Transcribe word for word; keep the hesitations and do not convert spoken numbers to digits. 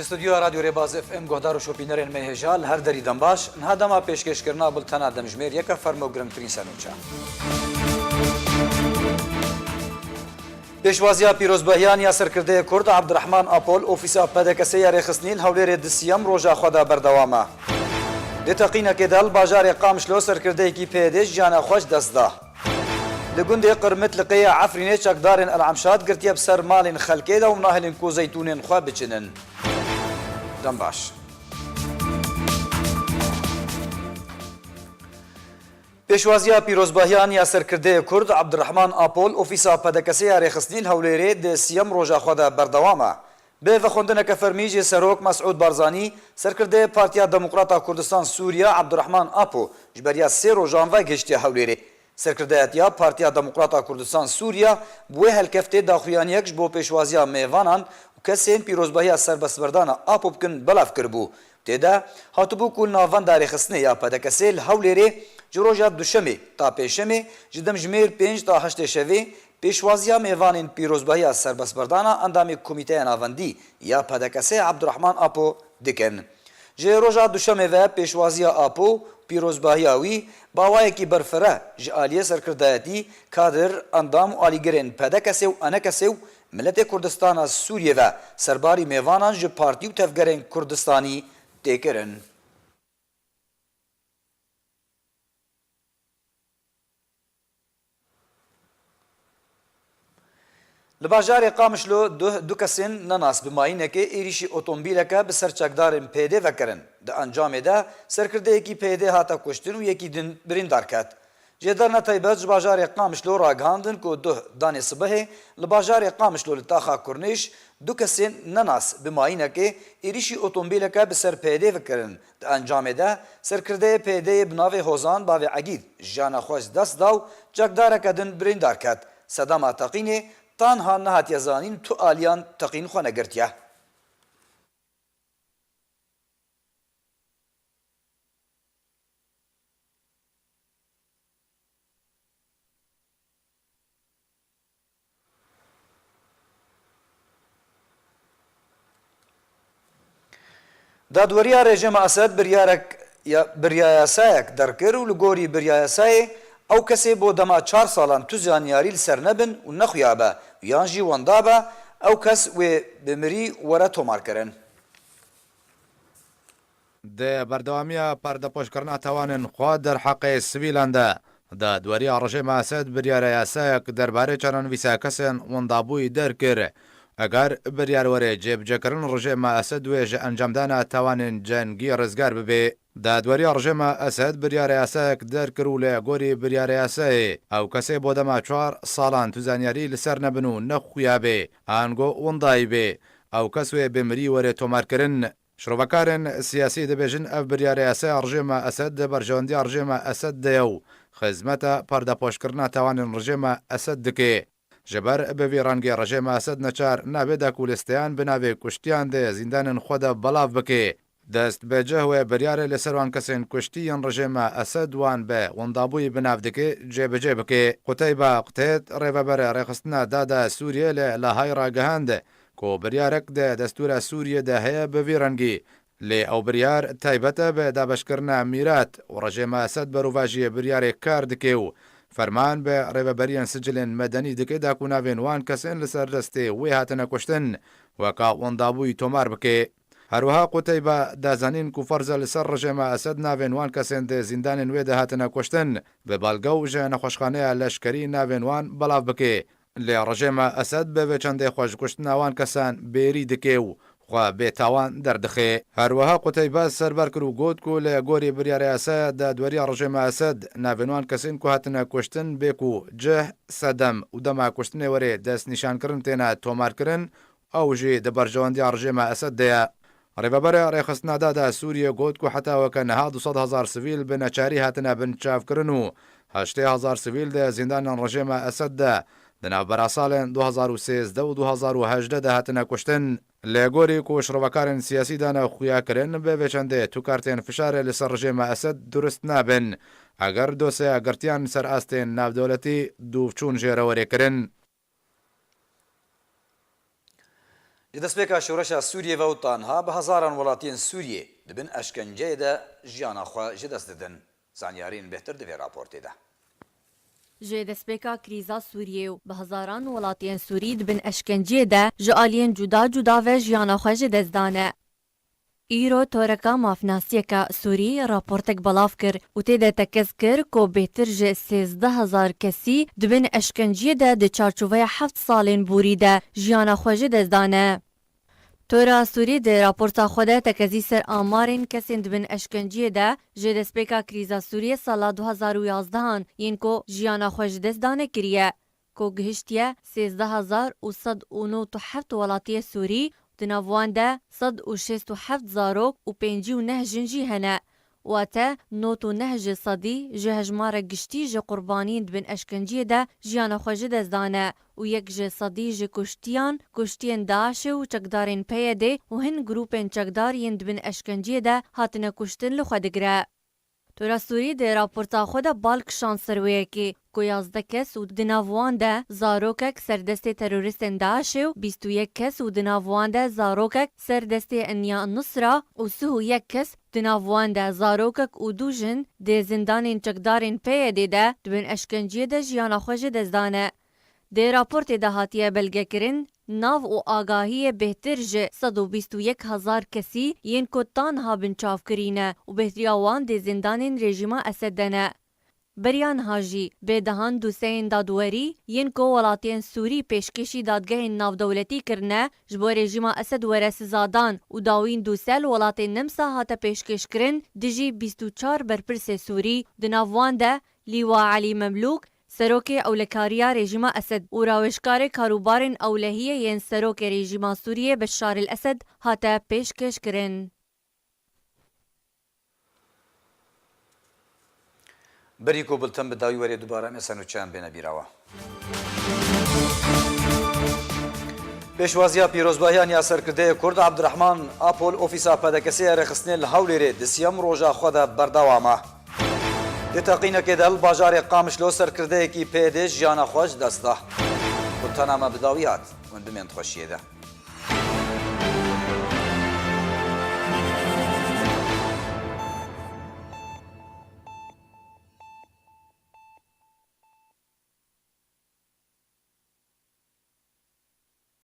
Stûdyoya Radyo Rêbaz F M guhdar û şopînerên me hêja li her derî dem baş. Niha dema pêşkêşkirina bultena demjimêr yeke fermo girngtirîn serûnça. Pêşwaziya pîrozbahiyan ya serkirdeyê Kurd Abdurrahman Apo li ofîsa P D K S ya rêxistinî li Hewlêrê di siyem roja xwe de berdewam e. Di teqînekê de li bajarê Qamişlo serkirdeyekî P Y D'ê jiyana xwe ji dest da. Li gundê Qirmit li qêya Efrînê çekdarên El Emşad girtiye bi ser malên xelkê de û nahêlin ku zeytûnên xwe biçinin. Dem baş. Pêşwaziya pîrozbahiyan ya serkirdeyê Kurd Abdurrahman Apo li ofîsa P D K S ya rêxistinî li Hewlêrê di siyem roja xwe de berdewam e. Bi vexwendineke fermî jî Serok Mesûd Barzanî, serkirdeyê Partiya Demokrata Kurdistan Sûriye Abdurrahman Apo ji beriya sê rojan ve gihiştiye Hewlêrê. Serkirdeyetiya Partiya Demokrata Kurdistan Sûriye bi wê helkeftê daxuyaniyek ji bo pêşwaziya mêvanan û kesên pîrozbahiya serbestberdana Apo bikin belav kiribû. Tê de hatibû ku li navenda rêxistinê ya P D K S'ê li Hewlêrê ji roja Duşemê ta Pêşemê ji demjimêr pênc ta heştê şevê pêşwaziya mêvanên pîrozbahiya serbestberdana endamê Komîteya Navendî ya P D K S'ê Abdurrahman Apo dikin. Ji roja Duşemê ve pêşwaziya Apo, pîrozbahiya wî bi awayekî berfireh ji aliyê serkirdayetî, kadir, endam û alîgirên P D K S'ê û E N K S'ê û miletê Kurdistana Sûriyê ve serbarî mêvanan ji partî û tevgerên Kurdistanî tê kirin. Li bajarê Qamişlo du, du kesên nenas bi mayînekê êrîşî otomobîleke bi ser çekdarên P Y D'ê vekirin. Di encamê de serkirdeyekî P Y D'ê hate kuştin û yekî din birîndar ket. Jêderine taybet ji bajarê Qamişlo ragihandin ku duh danê sibehê li bajarê Qamişlo li taxa Kurnêş du kesên nenas bi mayînekê êrîşî otomobîleke bi ser P Y D'ê vekirin. Di encamê de serkirdeyê P Y D'ê bi navê Hozan bavê Egîd jiyana xwe ji dest da û çekdareke din birîndar ket. Sedema teqînê tanha nehatiye zanîn, tu aliyan teqîn xwe negirtiye. Dadweriya rejîma Esed biryarek ya, biryayasayek derkir û li gorî biryayasayê ew kesê bo dema çar salan tu zanyarî li ser nebin û nexuya be û yan jî wenda be, ew kes wê bi mirî were tomarkirin. Di berdewamiya perdepoşkirina tawanên xwe derheqê sivîlan de, dadweriya rejêma Esed biryara yasayek derbarê çarenivîsa kesên wendabûyî derkir. Eger biryar were cêbicekirin, rejêma Esed wê ji encamdana tawanên cengî rizgar bibe. Dadweriya rejêma Esed biryara yasayek derkir û li gorî biryara yasayê ew kesê bo dema çar salan tu zanyarî li ser nebin û nexuya bê, ango wendayî bê, ew kes wê bi mirî were tomarkirin. Şirovekarên siyasî dibêjin, ev biryara yasaya rejêma Esed di berjewendiya rejêma Esed de ye û xizmeta perdepoşkirina tawanên rejêma Esed dike. Ji ber bi vî rengê rejêma Esed neçar nabe da ku listeyan bi navê kuştiyan di zîndanên xwe de belav bike. Dest bi cih wê biryarê li ser wan kesên kuştî yên rejêma Esed wan bi wendabûyî bi nav dike, cêbicê bike. Quteyba Qutêt, rêveberê rêxistina Dada Sûriyê li Lahayê ragihand, ku biryarek di destûra Sûriyê de heye bi vî rengî. Lê ew biryar taybet e bi dabeşkirina mîrat û rejêma Esed berovajiyê biryarê kar dike û ferman bi rêveberiyên sicilên medenî dike da ku navên wan kesên li ser destê wê hatine kuştin weka wendabûyî tomar bike. Her wiha Quteyba da zanîn ku ferz e li ser rejêma Esed navên wan kesên di zîndanên wê de hatine kuştin bi belge û ji nexweşxaneya leşkerî navên wan belav bike. Lê rejêma Esed bi vê çendê xwe ji kuştina wan kesan bêrî dike û xwe bêtawan derdixe. Her wiha Quteyba serber kir û got ku li gorî biryara yasaya dadweriya rejêma Esed, navên wan kesên ku hatine kuştin bê ku cih, sedem û dema kuştinê were destnîşankirin têne tomarkirin, ew jî di berjewendiya rejêma Esed de ye. Rêveberê Rêxistina Dada Sûriyê got ku heta weke niha du sed hezar sivîl bi neçarî hatine binçavkirin û heştê hezar sivîl di zîndanên rejêma Esed de di navbera salên du hezar û sêzdeh û du hezar û hejdeh de hatine kuştin. Li gorî ku şirovekarên siyasî dane xuyakirin, bi vê çendê tu kartên fişarê li ser rejêma Esed durust nabin. Eger dosyeya girtiyan ser astên navdewletî dûvçûn jê re were kirin. Ji destpêka şoreşa Sûriyê ve û ta niha bi hezaran welatiyên Sûriyê di bin eşkenceyê de jiyana xwe ji dest didin. Zanyariyên bêhtir di vê raportê de. Ji destpêka krîza Sûriyê û bi hezaran welatiyên Sûrî di bin eşkenciyê de ji aliyên cuda cuda ve jiyana xwe ji dest dane. Îro toreka mafnasiyeka Sûrî raportek belav kir û tê de tekez kir ku bêhtir ji sêzdeh hezar kesî di bin eşkenciyê de di çarçoveya heft salên borî de jiyana xwe ji dest dane. Tora Sûrî di raporta xwe de tekezî ser amarên kesên di bin eşkenciyê de ji destpêka krîza Sûriyê sala du hezar û yazdehan yên ku jiyana xwe ji dest dane kiriye, ku gihiştiye sêzdeh hezar û sed û nod û heft welatiyê Sûrî, di nav wan de sed û şêst û heft zarok û pêncî û neh jin jî hene. Wate nod û neh ji sedî ji hejmara giştî ji qurbaniyên di bin eşkenciyê de jiyana xwe ji dest dane û yek ji sedî ji kuştiyan, kuştiyên DAIŞê û çekdarên P Y D'ê û hin grûpên çekdar yên di bin eşkenciyê de hatine kuştin li xwe digire. Tora Sûrî di raporta xwe de bal kişand ser wê yekê ku yazdeh kes û di nav wan de zarokek ser destê terorîstên DAIŞê û bîst û yek kes û di nav wan de zarokek ser destê Enya Nusra û sih û yek kes di nav wan de zarokek û du jin di zindanên çekdarên P Y D'ê de di bin eşkenciyê de jiyana xwe ji dest dane. Di raportê de hatiye belgekirin, nav û agahiyê bêhtir ji sed û bîst û yek hezar kesî yên ku ta niha binçavkirî ne û bêhtiriya wan di zindanên rejîma Esed de ne. Beriya niha jî bêdehan doseyên dadwerî yên ku welatiyên Sûrî pêşkêşî dadgehên navdewletî kirine, ji bo rejîma Esed were sizadan û dawîn dose li welatên Nemsa hate pêşkêşkirin dijî bîst û çar berpirsê Sûrî, di nav wan de Lîwa Elî Memlûk, serokê ewlekariya rejîma Esed û rawêjkarê karûbarên ewlehiyê yên serokê rejîma Sûriyê Beşar el Esed hate pêşkêşkirin. Berî ku bulten bi dawî were dubare em ê ser nûçeyan bêne bîra we. Pêşwaziya pîrozbahiyan ya serkirdeyê Kurd Abdurrahman Apo li ofîsa P D K'ê ya rêxistinê li Hewlêrê di siyem roja xwe de berdewam e. Di teqînekê de li bajarê Qamişlo serkirdeyekî P Y D'ê jiyana xwe ji dest da. Bultena me bi dawî hat, hûn bimên di xweşiyê de.